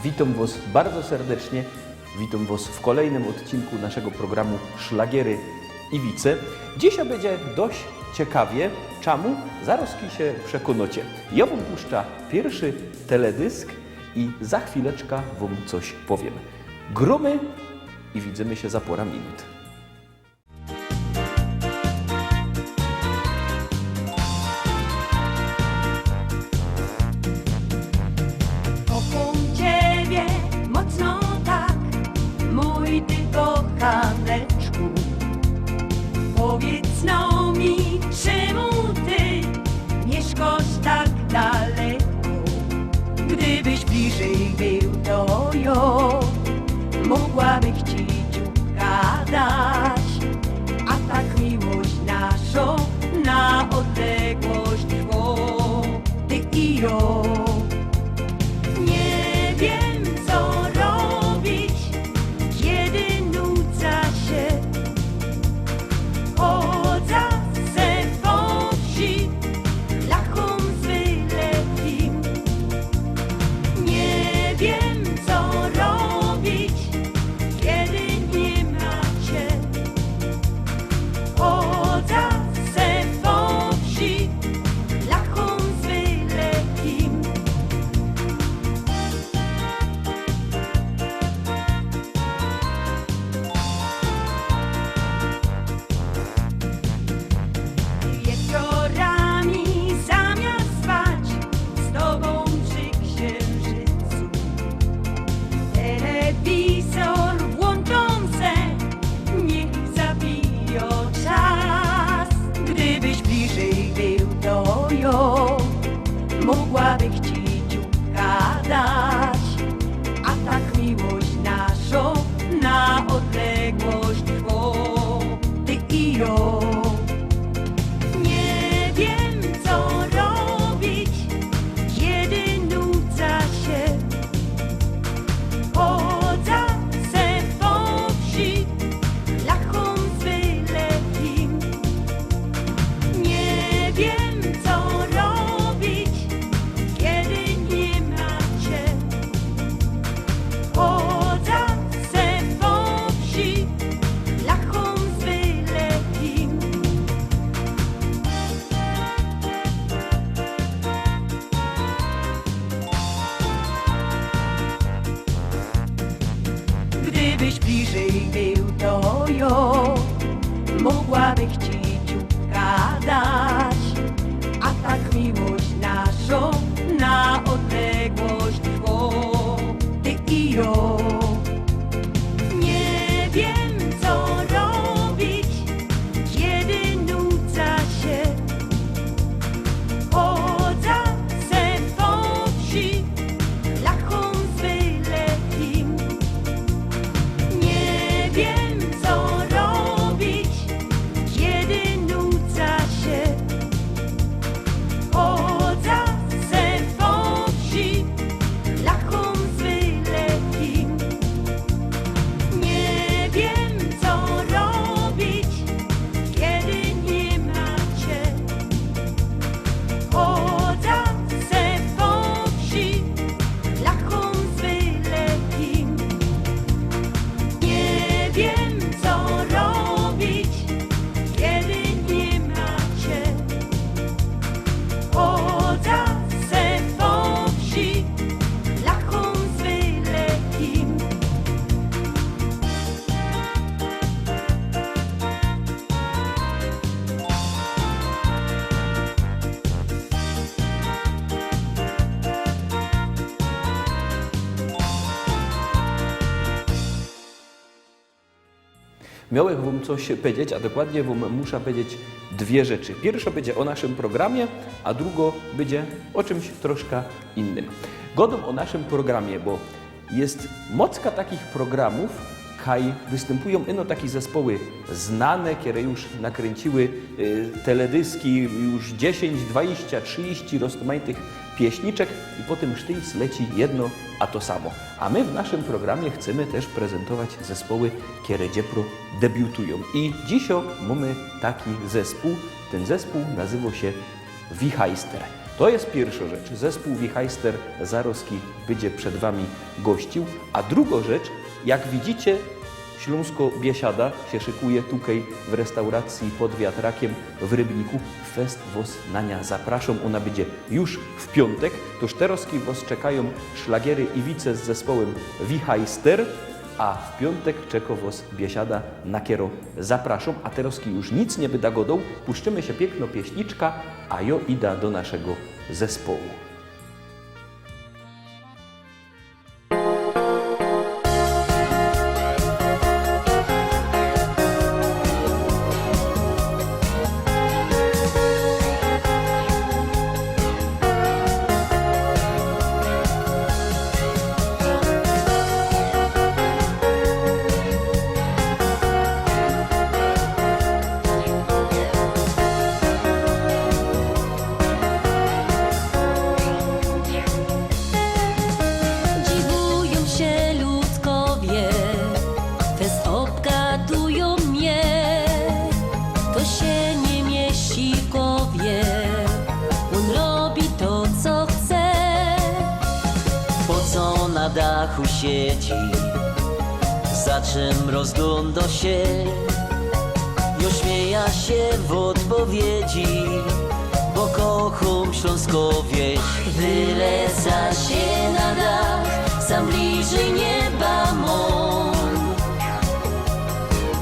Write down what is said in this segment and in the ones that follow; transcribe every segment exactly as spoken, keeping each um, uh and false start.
Witōm wŏs bardzo serdecznie. Witōm wŏs w kolejnym ôdcinku naszego programu Szlagiery i wice. Dzisiŏ bydzie dość ciekawie. Czamu? Zarŏzki sie przekōnŏcie. Jŏ wōm puszczã piyrszy teledysk i za chwileczka wōm coś powiym. Grōmy i widzymy sie za pŏra minut. Kochōm ciebie mocno tak, mōj ty kochaneczku. Powiydz no mi, czymu ty miyszkŏsz tak daleko? Gdybyś bliżyj był, to jŏ mogłabych ci dzióbka dać. A tak miłość naszŏ na odległość trwŏ, ty i jŏ. Niy wiym, co robić, kedy nudzã sie. Chŏdzã se po wsi, lachōm z wyletim. Niy wiym, co robić, kedy niy ma cie. Chŏdzã se po wsi, lachōm z wyletim. Wieczorami zamiast spać z tobą przy księżycu, telewizor włączōm se, niych zabijŏ czas. Gdybyś bliżyj był, to jŏ mogłabych ci dzióbka dać. A tak miłość naszŏ na odległość trwŏ, ty i jŏ. Niy wiym, co robić, kedy nudzã sie. Chŏdzã se po wsi, lachōm z wyletim. Niy wiym, co robić, kedy niy ma cie. Chŏdzã se po wsi, lachōm z wyletim. Gdybyś bliżyj był, to jŏ mogłabych ci dzióbka dać. A tak miłość naszŏ na odległość trwŏ, ty i jŏ. Niy wiym, co robić, kedy nudzã sie. Chŏdzã se po wsi, lachōm z wyletim. Niy wiym, co robić, kedy nudzã sie. Chŏdzã se po wsi, lachōm z wyletim. Niy wiym, co robić, kedy niy ma cie. Chŏdzã se po wsi, lachōm z wyletim. Niy wiym, co robić, kedy niy ma cie. Chŏdzã se po wsi, lachōm z wyletim. Miŏłech wōm coś powiedzieć, a dokładnie wōm musza powiedzieć dwie rzeczy. Piyrszŏ bydzie ô naszym programie, a drugŏ bydzie ô czymś troszka innym. Gŏdōm ô naszym programie, bo je mocka takich programōw, kaj wystympujōm ino take zespoły znane, kere już nakrynciły y, teledyski, już dziesiyńć, dwadziścia, trzidziści roztōmajtych pieśniczek i potym sztyjc leci jedno a to samo. A my w naszym programie chcymy tyż prezentować zespoły, kere dziepro debiutujōm. I dzisiŏ mōmy taki zespōł. Tyn zespōł nazywŏ sie Wichajster. To je piyrszŏ rzecz. Zespōł Wichajster zarŏzki bydzie przed wami gościł. A drugŏ rzecz, jak widzicie, Ślōnskŏ Biesiada sie szykuje tukej w restauracji Pod Wiatrakiym w Rybniku. Fest wŏs na niã zaprŏszōm. Ôna bydzie już w piōntek. Tōż terŏzki wŏs czekajōm szlagiery Iwice z zespołym Wichajster, a w piōntek czekŏ wŏs Biesiada, na kerõ zaprŏszōm. A terŏzki już nic niy byda gŏdoł, puszczymy sie piyknõ pieśniczka, a jŏ ida do naszego zespołu. Dziwujōm sie ludkowie, fest ôbgadujōm mie. To sie niy mieści w gowie, ôn robi to, co chce. Po co na dachu siedzi? Za czym rozglōndŏ sie? Jŏ śmiejã sie w ôdpowiedzi, bo kochōm ślōnskõ wieś. Wylezã sie na dach, sam bliżyj nieba mōm.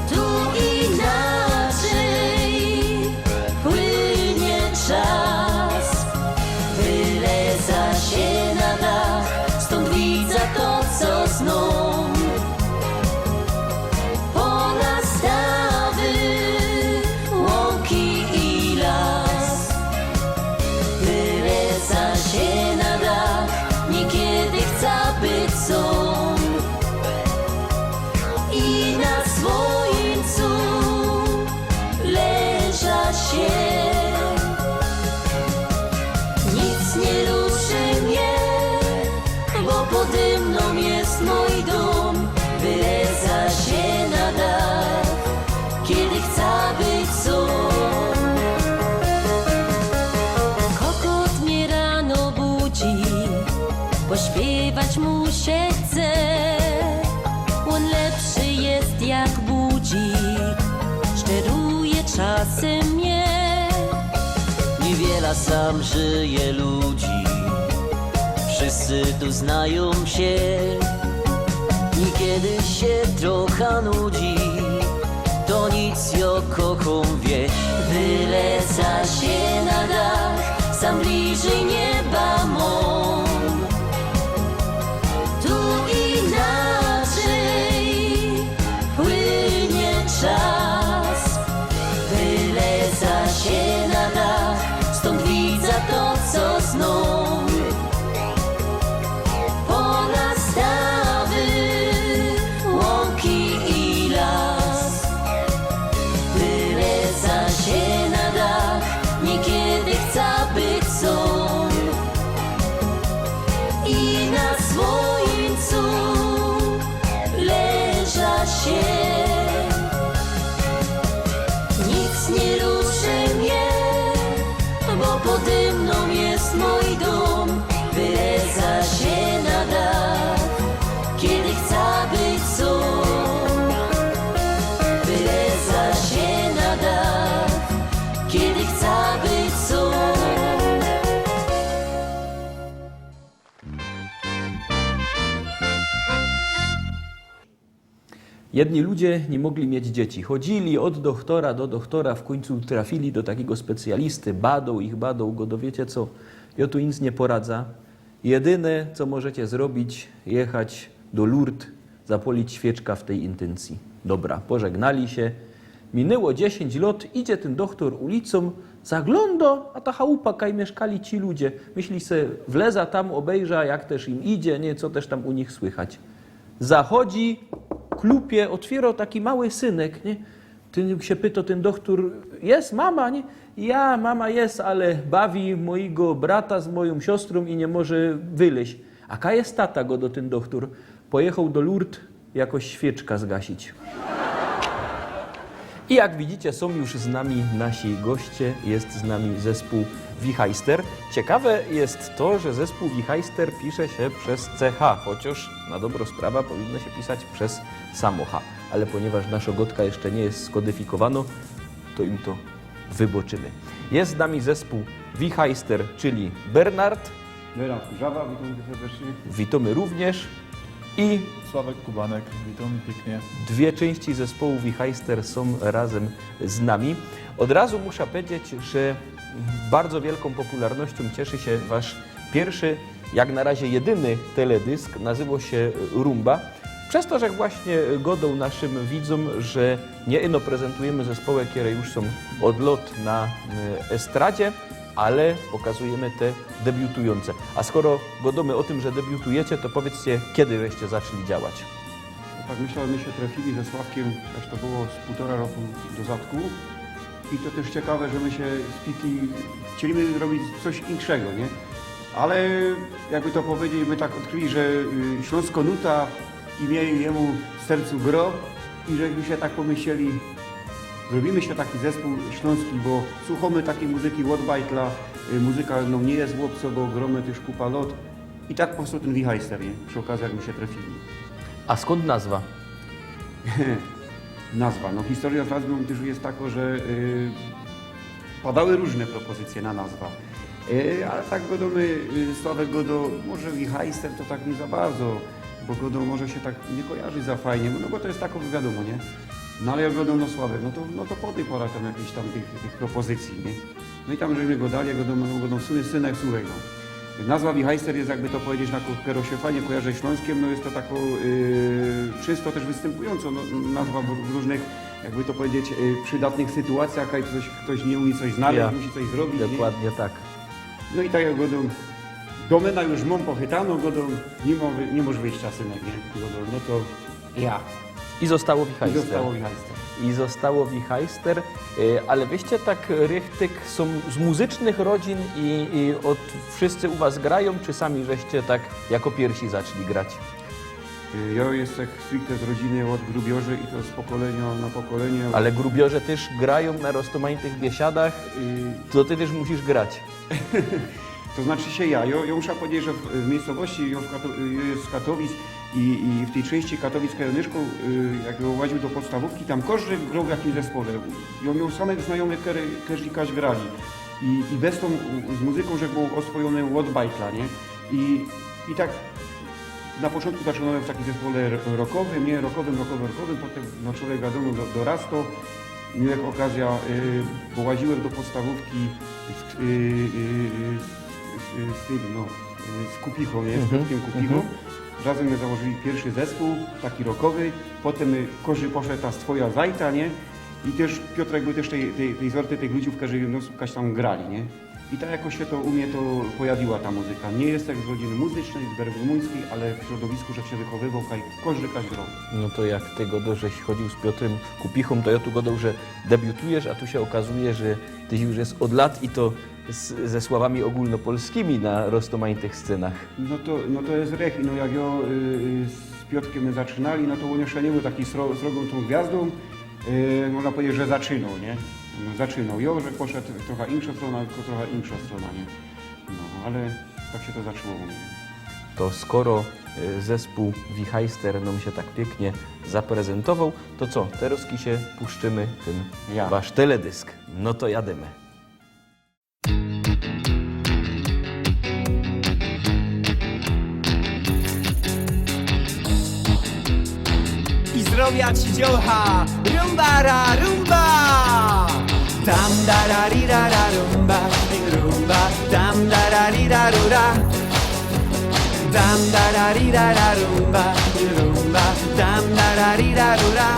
Tu inaczyj płynie czas. Wylezã sie na dach, stōnd widzã to, co znōm. Pola, stawy, łōnki i las. Wylezã sie na dach, niykiedy chcã być sōm. I na słōńcu leżã sie. Nic niy ruszy mie, bo podymnōm je mōj dōm. Wylezã sie na dach, kiedy chcã być sōm. Kokot mie rano budzi, pośpiywać mu sie chce. Ôn lepszy je jak budzik, sztyruje czasym mie. Niywiela sam żyje ludzi, wszyscy tu znajōm sie. Niykiedy sie trocha nudzi, to nic, jŏ kochōm wieś. Wylezã sie na dach, sam bliżyj nieba mōm. Tu inaczyj płynie czas. Wylezã sie na dach, stōnd widzã to, co znōm. Pola, stawy, łōnki i las. Wylezã sie na dach, niykiedy chcã być sōm. I na słōńcu leżã sie. Nic niy ruszy mie, bo podymnōm je mōj dōm. Wylezã sie na dach, kiedy chcã być sōm. Wylezã sie na dach, kiedy chcã być sōm. Jedni ludzie niy mogli mieć dzieci. Chodzili ôd dochtora do dochtora, w kōńcu trafili do takigo specjalisty. Badoł ich, badoł, godoł: „Wiycie co, jŏ tu nic niy poradzã. Jedyne, co możecie zrobić, jechać do Lourdes, zapŏlić świyczka w tyj intyncyji”. Dobra, pożegnali sie. Minło dziesiyńć lŏt, idzie tyn dochtor ulicōm, zaglōndŏ, a ta chałupa, kaj miyszkali ci ludzie. Myśli se: „Wlezã tam, ôbejrzã, jak tyż im idzie, niy, co tyż tam u nich słychać”. Zachodzi, klupie, ôtwiyrŏ taki mały synek, niy? Tyn sie pytŏ, tyn dochtor: „Je mama, niy?” „Ja, mama je, ale bawi mojigo brata z mojōm siostrōm i niy może wylyź”. „A kaj je tata?”, godoł tyn dochtor. „Pojechoł do Lourdes jakoś świyczka zgasić”. I jak widzicie, są już z nami nasi goście, jest z nami zespół Wichajster. Ciekawe jest to, że zespół Wichajster pisze się przez C H, chociaż na dobrą sprawę powinno się pisać przez samo H. Ale ponieważ nasza godka jeszcze nie jest skodyfikowano, to im to wyboczymy. Jest z nami zespół Wichajster, czyli Bernard. Bernard Kurzawa, witam serdecznie. Witamy również. I Sławek Kubanek, witam pięknie. Dwie części zespołu Wichajster są razem z nami. Od razu muszę powiedzieć, że bardzo wielką popularnością cieszy się wasz pierwszy, jak na razie jedyny teledysk. Nazywał się Rumba. Przez to, że właśnie godał naszym widzom, że nie ino prezentujemy zespoły, które już są od lot na y, estradzie, ale pokazujemy te debiutujące. A skoro godamy o tym, że debiutujecie, to powiedzcie, kiedy żeście zaczęli działać? Tak myślę, my się trafili ze Sławkiem, aż to było z półtora roku do zadku. I to też ciekawe, że my się z Piki chcieliśmy robić coś inkszego, nie? Ale jakby to powiedzieć, my tak odkryli, że y, Śląsko Nuta i mie, jemu w sercu gro i żeśmy się tak pomyśleli, zrobimy się taki zespół śląski, bo słuchamy takiej muzyki od bajtla, y, muzyka no, nie jest obco, bo gromy też kupa lot. I tak powstał ten Wichajster, nie? Przy okazji jak my się trafili. A skąd nazwa? Nazwa. No historia z nazwą też jest taka, że y, padały różne propozycje na nazwę. Y, ale tak godomy, y, Sławek godo, może Wichajster to tak nie za bardzo, bo godo może się tak nie kojarzy za fajnie, no bo to jest tako wiadomo, nie? No ale jak godo, no Sławek, no to, no to podej pora tam jakichś tam tych, tych propozycji, nie? No i tam żeśmy godali, jak godo, no, godo w sumie synek, słuchaj, no. Nazwa Wichajster jest, jakby to powiedzieć, na ko- kero się fajnie kojarzy ze Śląskiem, no jest to taką y, często też występującą no, nazwa w, w różnych, jakby to powiedzieć, y, przydatnych sytuacjach, jak coś, ktoś nie umie coś znaleźć, Ja. Musi coś zrobić. Nie? Dokładnie tak. No i tak jak godo, domena już mam pochytano, godo, nie, mo, nie możesz wyjść synek, nie? Godo, no to ja. I zostało I Wichajster. Zostało Wichajster. I zostało Wichajster, y, ale wyście tak richtig są z muzycznych rodzin i, i od, wszyscy u was grają, czy sami żeście tak jako pierwsi zaczęli grać? Y, Ja jestem stricte z rodziny od grubiorzy i to z pokolenia na pokolenie. Ale grubiorze też grają na rozmaitych biesiadach, Y, to ty też musisz grać. To znaczy się ja, ja, ja muszę powiedzieć, że w, w miejscowości ja w Kato, ja jest z Katowic i, i w tej części Katowic, jak ja mieszkał, y, jak ja łaził do podstawówki, tam każdy grał w jakimś zespole. Ja miał samych znajomych, kerzy, kerzy kaś grali. I, i bez tą, z muzyką, że było oswojone od bajtla, nie? I, i tak na początku zacząłem w takim zespole ro- rockowym, nie? Rockowym, rockowym, rockowym, potem no, człowiek wiadomo do, dorastał. Miałem okazję, y, bo łaziłem do podstawówki z, y, y, y, z, z, z tym, no, y, z Kupichą, nie? Z Mhm, Piotrkiem Kupichą. mhm. Razem my założyli pierwszy zespół, taki rockowy. Potem y, koży poszedł ta swoja zajta, nie? I też Piotrek był też tej, tej, tej zorty tych ludzi, którzy no, jakoś tam grali, nie? I tak jakoś się to u mnie to pojawiła ta muzyka. Nie jestem z rodziny muzycznej, z Berg Rumuńskiej, ale w środowisku, że się wychowywał, kaj, kożry kaś grał. No to jak ty godo, żeś chodził z Piotrem Kupichą, to ja tu godał, że debiutujesz, a tu się okazuje, że ty już jest od lat i to z, ze sławami ogólnopolskimi na rozmaitych scenach. No to, no to jest rech. No jak ja y, y, z Piotrkiem my zaczynali, no to on jeszcze nie był taki sro, srogą tą gwiazdą. Y, można powiedzieć, że zaczynał, nie? No, zaczynał. Ja, że poszedł w trochę inkszą stronę, tylko trochę inkszą stronę, nie? No, ale tak się to zaczęło u mnie. To skoro y, zespół Wichajster nam się tak pięknie zaprezentował, to co, teraz się puszczymy ten Ja. Wasz teledysk. No to jadymy. I zrobię ci dziołcha. Rumba ra rumba. Dam da ra ri ra ra rumba. Rumba. Dam da ra ri ra ru ra. Dam da ra ri ra ra rumba. Rumba. Dam da ra ri ra ru ra.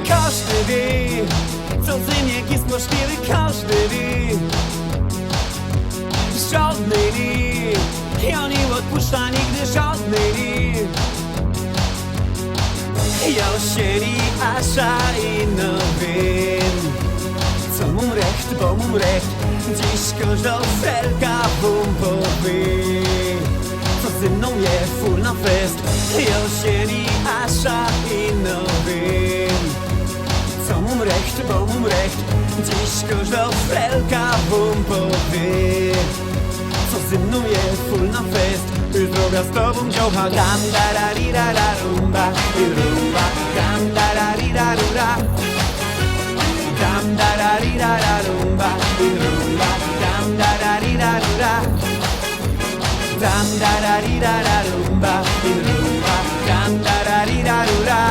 Kożdy wie, co zyniek jest możliwy. Kożdy wie. Żodny li. Ja nie odpuszczam nigdy żodny li. Ja sieli asza i no wiem, co mum recht, bo mum recht. Dziś kożda felka wum powie, co ze mną je full na fest. Ja sieli asza i no wiem, Co mōm recht, bo mōm recht, dziś kożdŏ frelka wōm powiy. Co zy mnōm je ful na fest, już zrobiã z tobōm dziołcha. Dam da ra ri ra ra rumba, i rumba, dam da ra ri ra ru ra. Dam da ra ri ra ra rumba, i rumba, dam da ra ri ra ru ra. Dam da ra ri ra ra rumba, i rumba, dam da ra ri ra ru ra.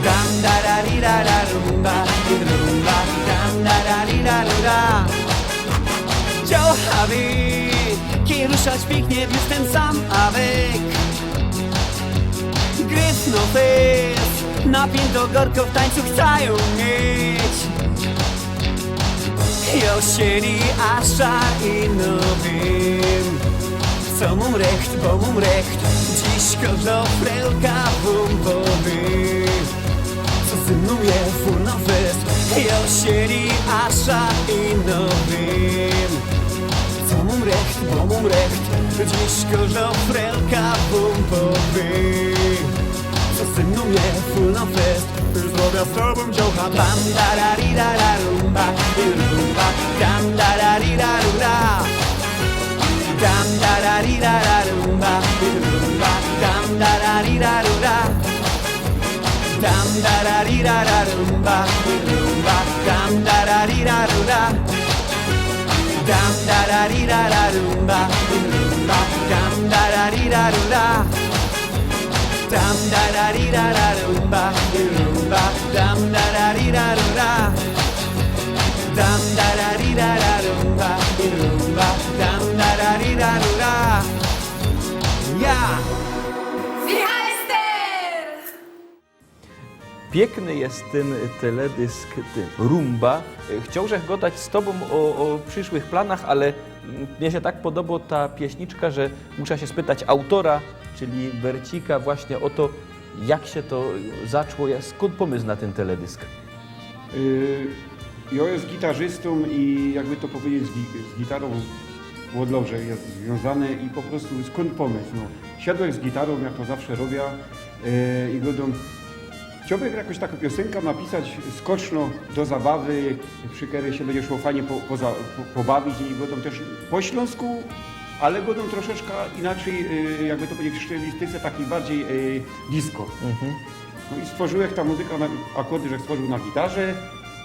Dam da ra ri ra ra rumba, i rumba, dam da ra ri ra ru ra. Dziołcha wy, kej ruszać piyknie, już tyn sam awek. Gryfno fest, napiynto gorko w tańcu chcã jōm mieć. Jŏ siedzi Asza i no wiym, co mōm recht, bo mōm recht, dziś kożdŏ frelka wōm powiy. Co zy mnōm je ful na fest, jŏ siedzi Asza i no wiym, co mōm recht, bo mōm recht, dziś kożdŏ frelka wōm powiy. Co zy mnōm je ful na fest, zrobiã z tobōm dziołcha. Bam da ra ri ra ra rumba, i rumba, dam da ra ri ra ru ra. Dam da ra ri ra ra rumba, i rumba, dam da ra ri ra ru ra. Dam da ra ri ra ra rumba, i rumba, dam da ra ri ra ru ra. Dam da ra ri ra ra rumba, i rumba, dam da ra ri ra ru ra. Dam da ra ri ra ra rumba, i rumba, dam da ra ri ra ru ra. Dam da ra ri ra ra rumba, i rumba, dam da ra ri ra ru ra. Ja! Wie Heister! Piykny je tyn teledysk, tyn rumba. E, chciołbych gŏdać z tobōm ô, ô prziszłych planach, ale, mm, mie sie tak podobŏ ta pieśniczka, że muszã sie spytać autora, czyli Bercika, właśnie ô to, jak sie to zaczło, ja-, skōnd pōmysł na tyn teledysk? Y, jŏ jest gitarzystōm i, jakby to powiedzieć, z gi-, z gitarōm ôd lŏt jest zwiōnzany i po prostu skōnd pōmysł, no. Siadłech z gitarōm, jak to zawsze robiã, y, i gŏdōm, chciołbych jakoś takõ piosenkã napisać skoczno do zabawy, przi kerej sie bydzie szło fajnie po-, poza-, po-, pobawić i gŏdōm tyż po ślōnsku, ale gŏdōm troszeczkã inaczyj, y, jakby to powiedzieć, w stylistyce takij bardzij, y, disco. Mhm. No i stworziłech ta muzyka, na, akŏrdy żech stworził na gitarze,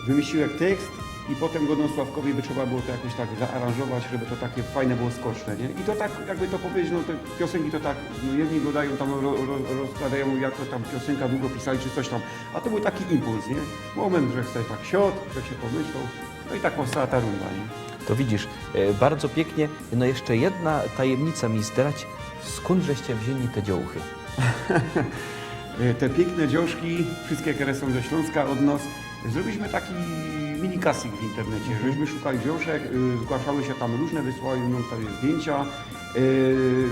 wymyśliłech tekst i potym gŏdōm Sławkowi, by trzeba było to jakoś tak zaaranżować, żeby to takie fajne było, skoczne, nie? I to tak, jakby to powiedzieć, no te piosenki to tak, no jedni gŏdajōm tam, ro-, ro-, rozkłŏdajōm, jak to tam piosenka długo pisali, czy coś tam, a to bōł taki impuls, nie? Moment, żech se tak siŏdł, żech sie pōmyśloł, no i tak powstała ta rumba, nie? To widzisz, e, bardzo piyknie. No jeszcze jedna tajemnica mi zdrać, skōnd żeście wziyni te dziołchy? E, te piykne dziołszki, wszyjske, kere sōm ze Ślōnska ôd nos, zrobiliśmy taki mini casting w internecie. Mhm. Żeśmy szukali dziołszek, y, zgłaszały sie tam rōżne, wysłali nōm tam zdjyńcia, y,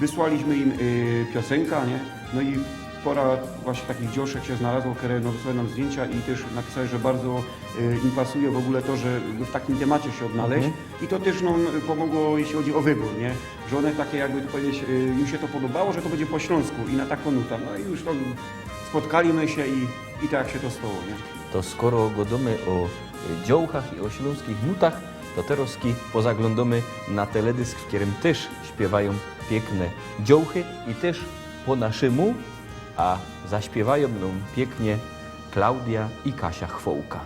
wysłaliśmy im, y, piosenka, nie? No i pora właśnie takich dziołszek sie znalazło, kere, no, wysłały nōm zdjyńcia i tyż napisali, że bardzo, y, im pasuje w ôgōle to, że w takim tymacie sie ôdnaleźć. Mhm. I to tyż nōm pōmogło, jeźli chodzi ô wybōr, nie? Że ône takie, jakby to powiedzieć, y, im sie to podobało, że to bydzie po ślōnsku i na takõ nutã. No i już to spotkaliśmy sie i, i tak sie to stało, nie? To skoro gŏdōmy ô, y, dziołchach i ô ślōnskich nutach, to terŏzki pozaglōndōmy na teledysk, w kerym tyż śpiywajōm piykne dziołchy i tyż po naszymu, a zaśpiywajōm nōm piyknie Klaudia i Kasia Chwołka.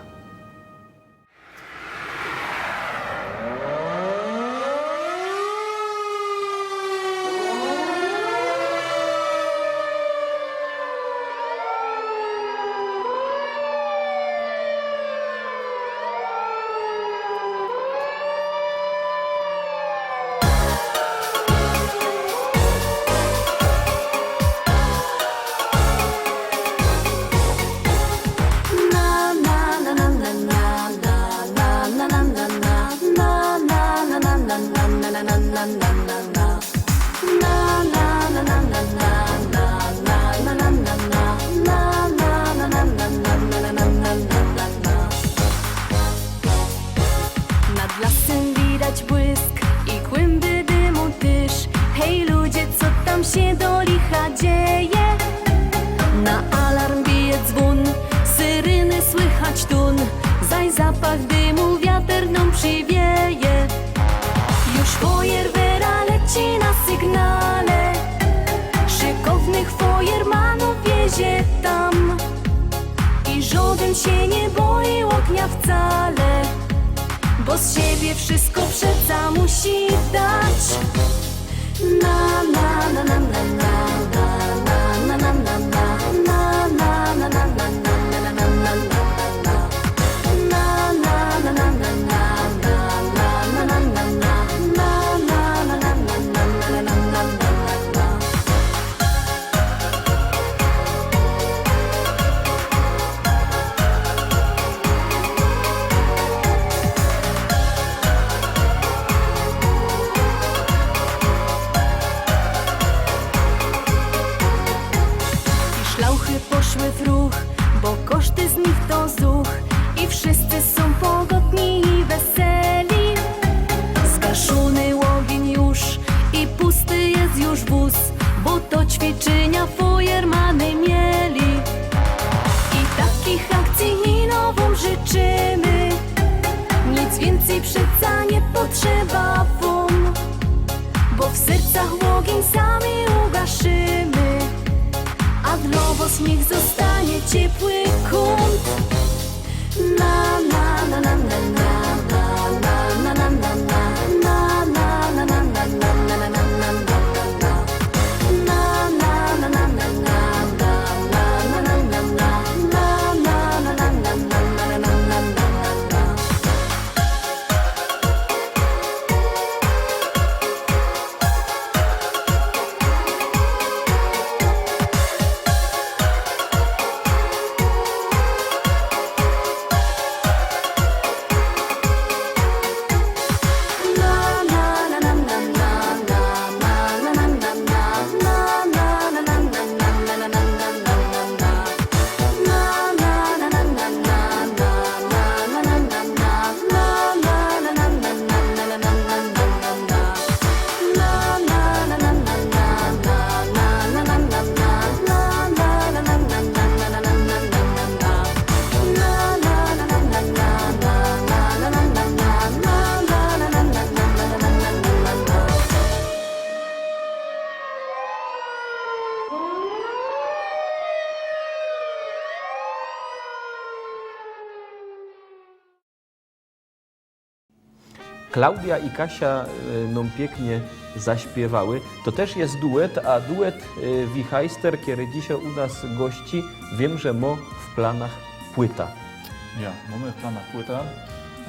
sie niy boi ôgnia wcale, bo z siebie wszystko przeca musi dać. Na, na, na, na, na, na. I szlauchy poszły w ruch, bo koszty z nich to zuch. I wszyscy sōm pogodni i weseli. Zgaszōny ôgiyń już i pusty je już wōz, bo to ćwiczynia fojermany mieli. I takich akcyj ino wōm życzymy. Nic wiyncyj przeca niy potrzeba wōm, bo w sercach ôgiyń sami ugaszymy. A dlŏ wŏs niych zostanie ciepły kōnt. Na, na, na, na, na, na. Klaudia i Kasia, e, nōm piyknie zaśpiywały. To tyż je duet, a duet, e, Wichajster, kery dzisiej u nas gości, wiym, że mŏ w planach płyta. Ja, mōmy w planach płyta.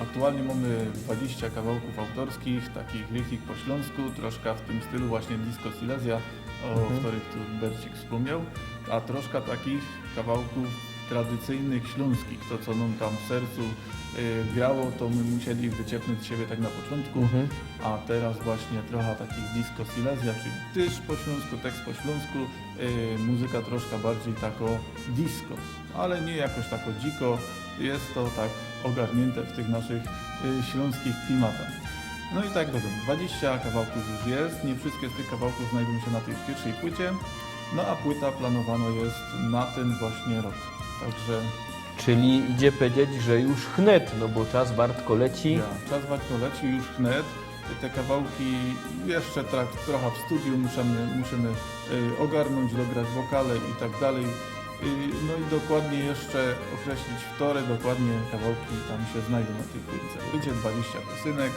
Aktualnie mōmy dwadziścia kawałkōw autōrskich, takich richtig po ślōnsku, troszka w tym stylu właśnie Disco Silesia, ô, mhm, kerych tu Bercik wspōmniŏł, a troszka takich kawałkōw tradycyjnych ślōnskich, to, co nōm tam w sercu, y, grało, to my musieli wyciepnōńć z siebie tak na poczōntku, mhm, a terŏz właśnie trocha takich Disco Silesia, czyli tyż po ślōnsku, tekst po ślōnsku, y, muzyka troszka bardzij tako disco, ale niy jakoś tako dziko, je to tak ôgarniynte w tych naszych, y, ślōnskich klimatach. No i tak gŏdōm, dwadziścia kawałkōw już je, niy wszyjske z tych kawałkōw znajdōm sie na tyj piyrwszij płycie. No a płyta planowano je na tyn właśnie rok. Także... Czyli idzie pedzieć, że już wnet, no bo czas wartko leci. Ja, czas wartko leci, już wnet. Te kawałki jeszcze tro-, trocha w studiu musimy, musimy, y, ôgarnōńć, dograć wokale i tak dalej. Y, no i dokładnie jeszcze ôkreślić, wtore dokładnie kawałki tam sie znajdōm na tyj płyce. Wyjdzie dwadziścia piosynek.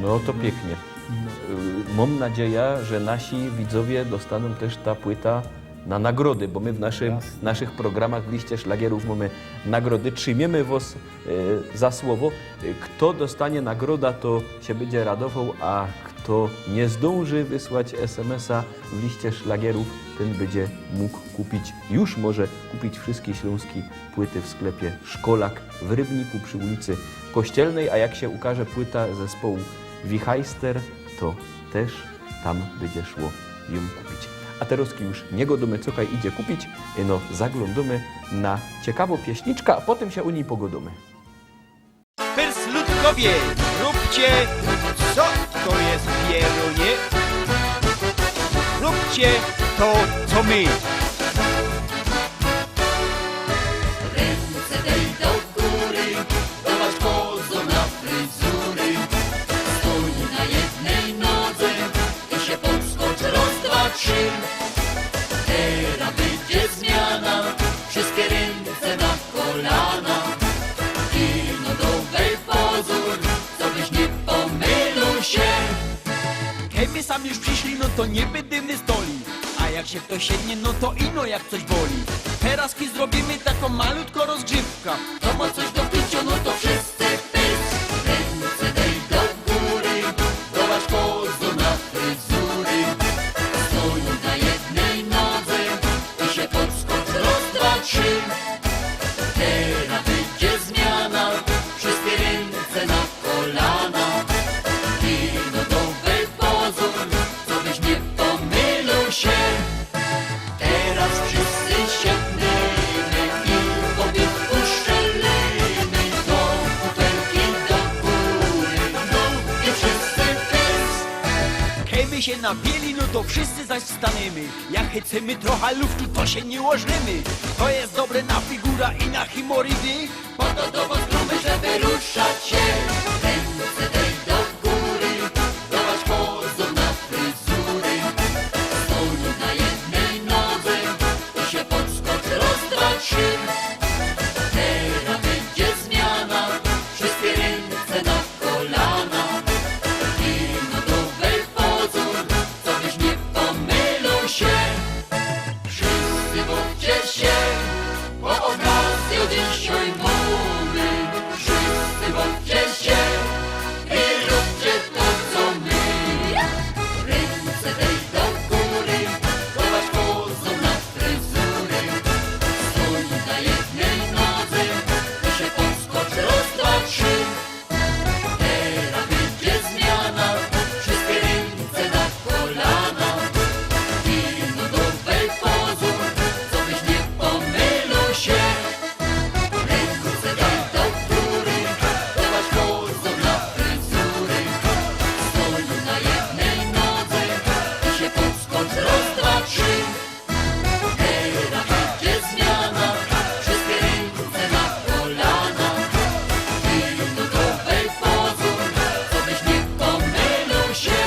No to piyknie. No. Y, mōm nadzieja, że nasi widzowie dostōnōm tyż ta płyta na nagrody, bo my w naszym, jasne, naszych programach w liście szlagierōw mōmy nagrody. Trzimiymy wŏs, y, za słowo. Y, fto dostanie nagroda, to sie bydzie radowoł, a fto niy zdōnży wysłać S M S-a w liście szlagierōw, tyn bydzie mōg kupić, już może kupić wszyjske ślōnske płyty w sklepie Szkolak w Rybniku przi ulicy Kościelnej, a jak sie ukaże płyta zespołu Wichajster, to tyż tam bydzie szło jōm kupić. A terŏzki już niy gŏdōmy, co kaj idzie kupić, no zaglōndōmy na ciekawŏ pieśniczka, a potym sie ô nij pogŏdōmy. Pyrs ludkowie, róbcie, co to jest, pierunie? Róbcie to, co my. Ręce tej do góry, dawać pozōr na fryzury. Stój na jednej nodze i sie podskocz, roz, dwa, trzi. Tera bydzie zmiana, wszyjske rynce na kolana. to niby dymny stoli. A jak sie fto siednie, no to ino jak coś boli. Teroz zrobiymy takõ malutko rozgrzywka. Fto mo coś do piciŏ, no to wszyscy pys. Rynce dej do gōry, zobaczō, pozdro na fryzury. Stōń na jednyj nodze i sie podskocz roz, dwa, trzi. Teroz bydzie zmiana, wszyjske rynce na kolana. Ino dobry pozōr, cobyś niy pomylił sie. Teroz wszyscy siednymy i po piwku strzelimy. Do kufelki, do gōry, no i wszyscy pys. Kej my sie napilymy, no to wszyscy zaś wstanymy. Jak chycymy trocha luftu, to sie niy ôżlymy. To je dobre na figura i na hymoridy. Po to do wos gruby, żeby ruszać sie. Rynce dej do gōry, zobaczō, pozdro na fryzury. Stōń na jednyj nodze i sie podskocz roz, dwa, trzi. Teroz bydzie zmiana, wszyjske rynce na kolana. Ino dobry pozōr, cobyś niy pomylił sie. Wszyscy bawcie sie, bo ôkazyjŏ dzisiej mōmy. Wszyscy bawcie sie i rōbcie to, co my. Rynce dej do gōry, zobaczō, pozdro na fryzury. Stōń na jednyj nodze i sie podskocz roz, dwa, trzi. Teroz bydzie zmiana, wszyjske rynce na kolana. Ino dobry pozōr, cobyś niy pomylił sie. Rynce dej do gōry, zobaczō, pozdro na fryzury. Stōń na jednyj nodze i sie podskocz roz, dwa, trzi. Teroz bydzie zmiana, wszyjske rynce na kolana. Ino dobry pozōr, cobyś niy pomylił sie.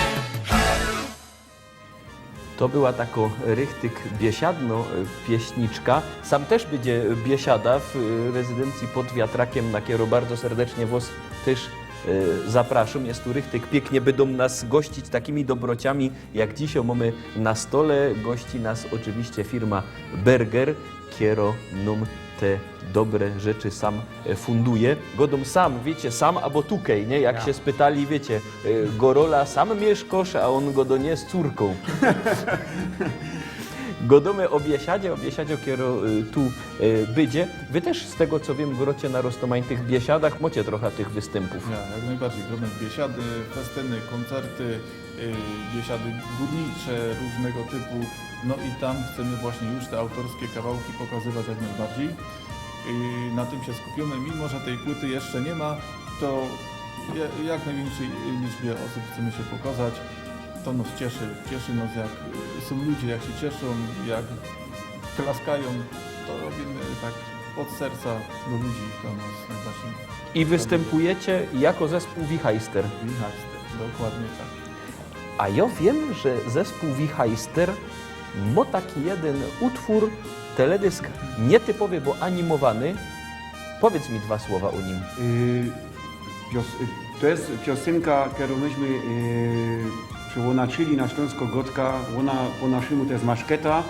To była takŏ richtig biesiadnŏ, e, pieśniczka. Sam tyż bydzie biesiada w, e, rezydencji Pod Wiatrakiem na Kero. Bardzo serdecznie wos tyż, e, zaprŏszōm. Jest tu richtig piyknie. Bydōm nas gościć takimi dobrociami, jak dzisiej mōmy na stole. Gości nas ôczywiście firma Berger, kero nōm te dobre rzeczy sam, e, funduje. Godōm sam, wiycie, sam abo tukej, nie? Jak sie spytali, wiycie, e, Gorola, sam miyszkosz, a ôn godo, nie, z cōrkōm. Godōmy ô biesiadzie, ô biesiadzie, kero, e, tu, e, bydzie. Wy tyż, z tego co wiym, grocie na roztōmajtych biesiadach, mocie trocha tych wystympōw. Ja, jak nojbardzij. Grōmy biesiady, festyny, kōncerty, y, biesiady gōrnicze, rōżnego typu. No i tam chcemy właśnie już te autorske kawałki pokazywać jak nojbardzij. Y, na tym sie skupiōmy, mimo że tyj płyty jeszcze niy ma, to ja-, jak nojwiynkszyj liczbie ôsōb chcemy sie pokazać. To nos cieszy, cieszy nos, jak, y, sōm ludzie, jak sie cieszōm, jak klaskajōm, to robimy tak ôd serca do ludzi, to nos nojbardzij. I wystympujecie jako zespōł Wichajster. Wichajster, dokładnie tak. A jo wiym, że zespōł Wichajster mo taki jedyn utwōr, teledysk nietypowy, bo animowany. Powiydz mi dwa słowa ô nim. Y, pios-, y, to je piosynka, kerõ myśmy, y, przełōnaczyli na ślōnskõ gŏdkã. Ôna po naszymu to je maszketa,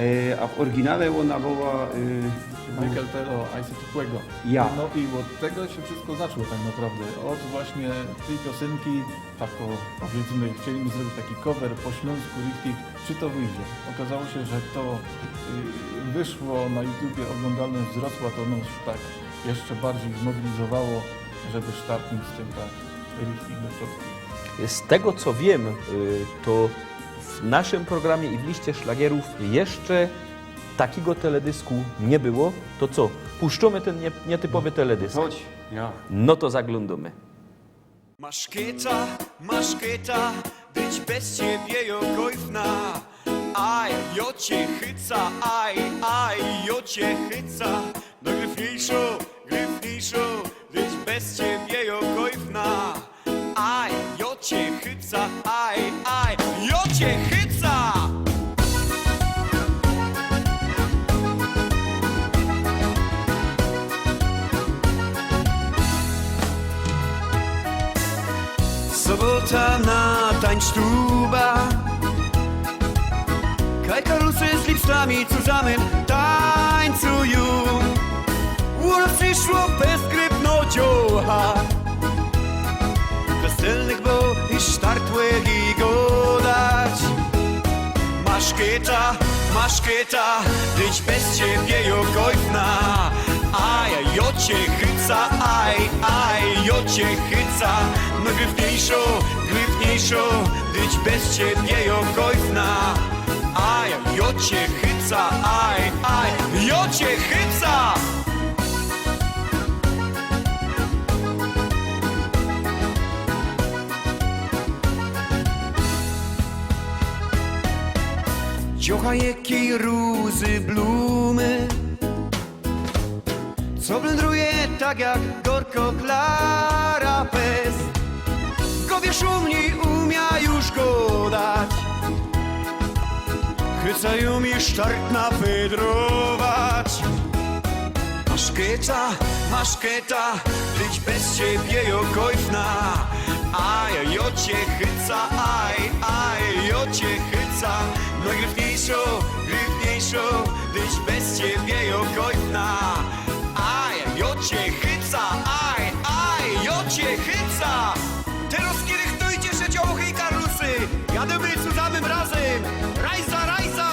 y, a w ôryginale ôna była, y, Michael Tell ô I Say Tupłego. Ja. No i ôd tego sie wszysko zaczło tak naprŏwdã. Ôd właśnie tyj piosynki. Tak, ô, powiedzmy, chcieli zrobić taki cover po ślōnsku richtig, czy to wyjdzie. Ôkazało sie, że to, y, wyszło na YouTubie, ôglōndalność wzrosła, to nos tak jeszcze bardzij zmobilizowało, żeby startnōńć z tym tak richtig do przodku. Z tego co wiym, y, to w naszym programie i w liście szlagierōw jeszcze takigo teledysku niy było. To co, puszczōmy tyn nie-, nietypowy teledysk? Chodź, ja. No to zaglōndōmy. Maszketa, maszketa, być bez ciebie jo kojfna. Aj, jo cie chyca, aj, aj, jo cie chyca. Nojgryfniejszŏ, gryfniejszŏ, być bez ciebie jo kojfna. Aj, jo cie chyca, aj, aj, jo cie chyca. Sobota na tańsztuba. Ej, karlusy z lipstami zusammen tańcują. Uro przyszło bez grypno dzioła. Bez tylnych, bo i sztartłych i godać. Maszketa, maszketa, być bez ciebie jo gojfna. Aj, jo cię chyca, aj, aj, jo cię chyca. No gryfniejszo, gryfniejszo, być bez ciebie jo gojfna. Aj, jo cię chyca, aj, aj, jo cię chyca. Dziołcha, jaki rózy, blumy, co blendruje tak jak gorko Klara Pest. Go wiesz, u mnie umia już godać. Chycają mi sztartna wydrować. Maszketa, maszketa, być bez ciebie jo gojfna. Aj, jo cię chyca, aj, aj, jo cię chyca. No gryfniejszo, gryfniejszo, być bez ciebie jo gojfna. Aj, jo cię chyca, aj, aj, jo cię chyca. Terŏz rychtujcie sie, dziołchy i karlusy. Jadymy zusammen razym. Rajza, rajza.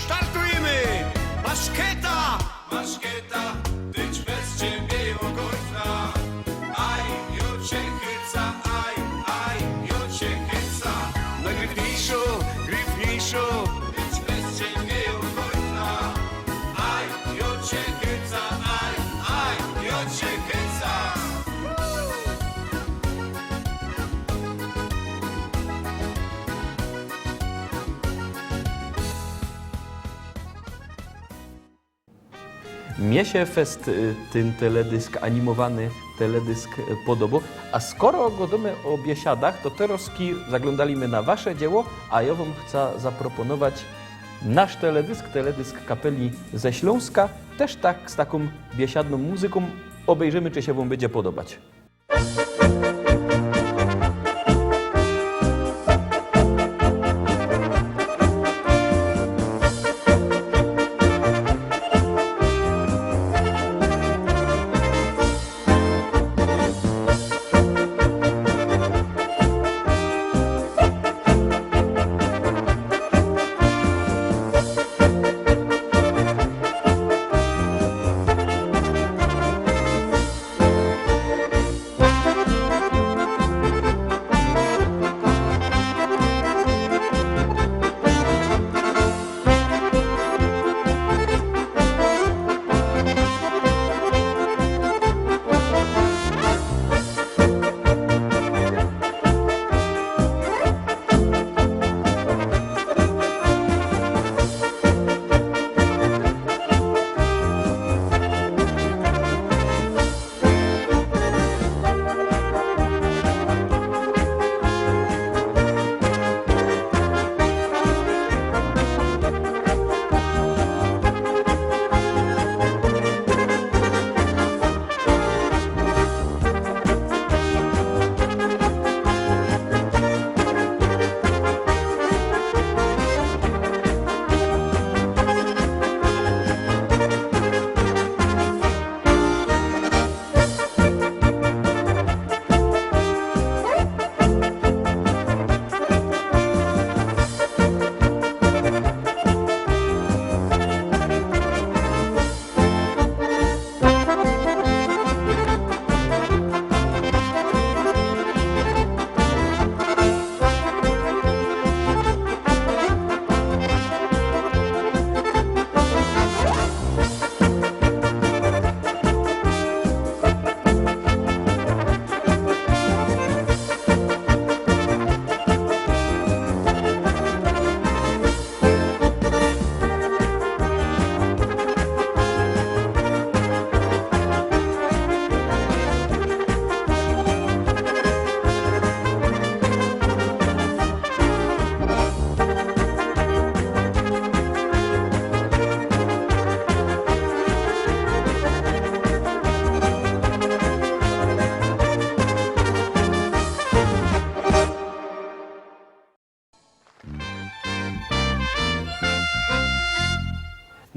Startujemy. Maszketa. Maszketa, być bez ciebie jo gojfna. Aj, jo cię chyca, aj, aj, jo cię chyca. No gryfniejszo, gryfniejszo. Być bez ciebie jo gojfna. Aj, jo cię chyca, aj, aj, jo cię chyca. Mie sie fest, y, tyn teledysk, animowany teledysk, y, podobŏ. A skoro gŏdōmy ô biesiadach, to terŏz ki-, zaglōndali my na wasze dzieło, a jŏ wōm chca zaproponować nasz teledysk, teledysk kapeli ze Ślōnska, tyż tak z takōm biesiadnōm muzyką. Ôbejrzymy, czy sie wōm bydzie podobać.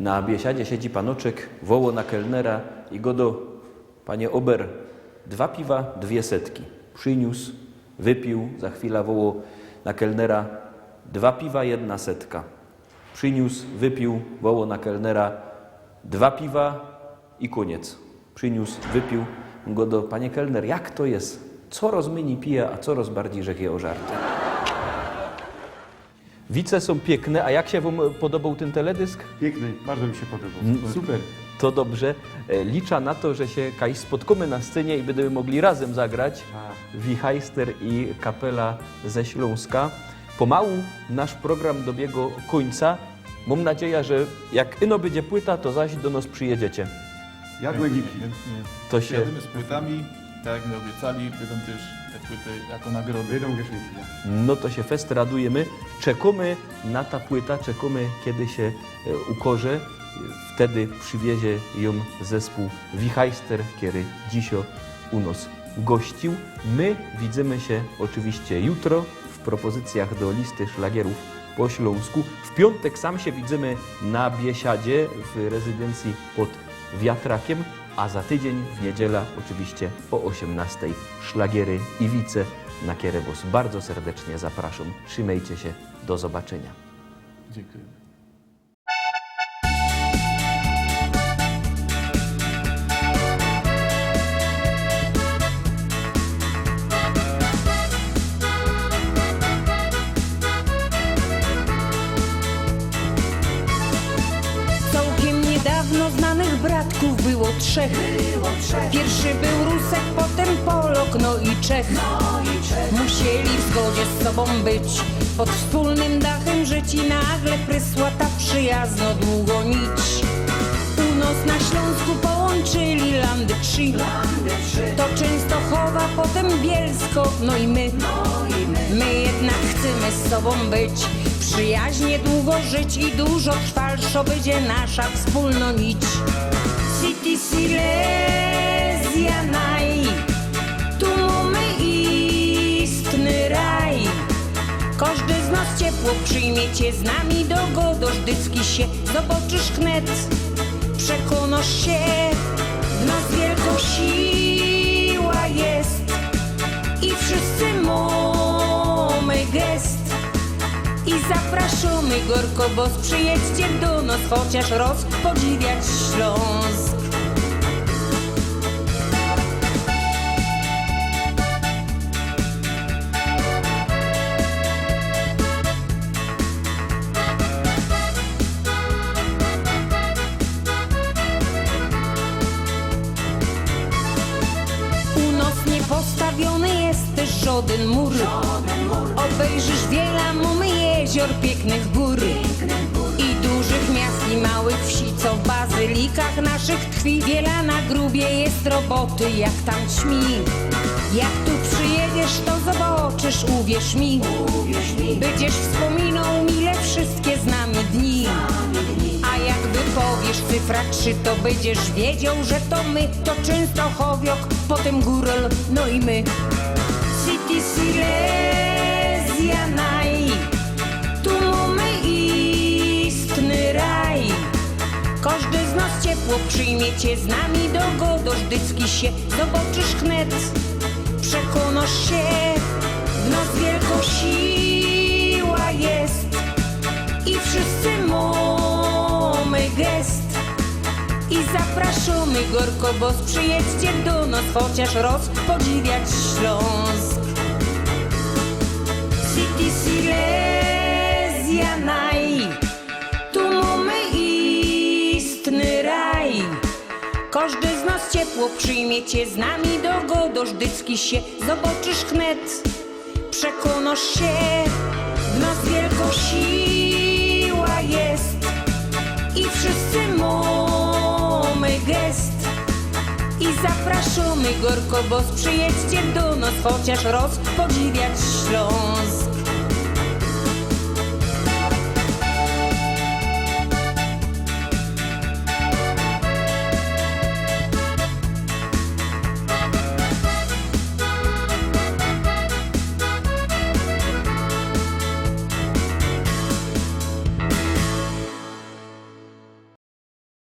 Na biesiadzie siedzi panoczek, woło na kelnera i godo: „Panie ober, dwa piwa, dwie setki”. Przyniōs, wypiōł, za chwila woło na kelnera: „Dwa piwa, jedna setka”. Przyniōs, wypiōł, woło na kelnera: „Dwa piwa i kōniec”. Przyniōs, wypiōł, godo: „Panie kelner, jak to je? Coroz mynij pija, a coroz bardzij żech je ożarty”. Wice sōm piykne, a jak sie wōm podoboł tyn teledysk? Piykny, bardzo mi sie podoboł. Mm. Super. To dobrze. E, licza na to, że sie kajś spotkōmy na scenie i bydymy mogli razym zagrać. A. Wichajster i kapela ze Ślōnska. Pomału nasz program dobiegŏ kōńca. Mōm nadzieja, że jak ino bydzie płyta, to zaś do nos przijedzecie. Jak nojlipij. Chętnie. To sie... Jadymy z płytami, tak jak my ôbiecali, bydōm tyż te płyty jako nagrody. Bydōm grzesznicy, ja. No to sie fest radujymy. Czekōmy na ta płyta, czekōmy, kej sie, e, ukŏże. Wtedy przywiezie jōm zespōł Wichajster, kery dzisiŏ u nos gościł. My widzymy sie ôczywiście jutro w propozycjach do listy szlagierōw po ślōnsku. W piōntek sam sie widzymy na biesiadzie w rezydencji pod wiatrakiym, a za tydziyń w niydziela ôczywiście ô ôziymnŏstej szlagiery i wice, na kere wŏs bardzo serdecznie zaprŏszōm. Trzimejcie sie, do zobaczyniŏ. Dziękuję. Cołkiym niydŏwno znanych bratkōw było trzech. Było trzech. Piyrszy bōł Rusek, potym Polŏk, no i Czech. No i Czech. Musieli w zgodzie z sobōm być, pod wspōlnym dachym żyć i nagle prysła ta przyjazno długŏ nić. U nos na Ślōnsku połōnczyli landy trzi. To Czynstochowa, potym Bielsko, no i my. My jednak chcymy z sobōm być, przyjaźnie długo żyć i dużo trwalszŏ bydzie nasza wspōlnŏ nić. City Silesia naj, tu mōmy istny raj. Kożdy z nos ciepło przijmie cie, z nami dogodŏsz, dycki sie zobaczysz wnet. Przekōnŏsz sie, w nos wielkŏ siła jest i wszyscy mōmy gest. I zaprŏszōmy gŏrko wŏs, przijedzcie do nos chociŏż roz podziwiać Ślōnsk. U nos niy postawiōny jest tyż żŏdyn mur. Ôbejrzysz wiela mōmy jeziōr, piyknych gōr i dużych miast i małych wsi, co w bazylikach naszych tkwi. Wiela na grubie jest roboty, jak tam ćmi. Jak tu przijedziesz, to zobaczysz, uwierz mi. Bydziesz wspōminōł mile wszyjske z nami dni. A jak wypowiesz cyfra trzi, to bydziesz wiedzioł, że to my, to Czynstochowiŏk, potym Gōrol, no i my. City Silesia naj, tu mōmy istny raj. Kożdy z nos ciepło przijmie cie, z nami dogodŏsz, dycki sie zobaczysz wnet. Przekōnŏsz sie, w nos wielkŏ siła jest i wszyscy mōmy gest. I zaprŏszōmy gŏrko wŏs, przijedzcie do nos chociŏż roz podziwiać Ślōnsk. City Silesia naj, tu mōmy istny raj. Kożdy z nos ciepło przijmie cie, z nami dogodŏsz, dycki sie zobaczysz wnet. Przekōnŏsz sie, w nos wielkŏ siła jest i wszyscy mōmy gest. I zaprŏszōmy gŏrko wŏs, przijedzcie do nos chociŏż roz podziwiać Ślōnsk.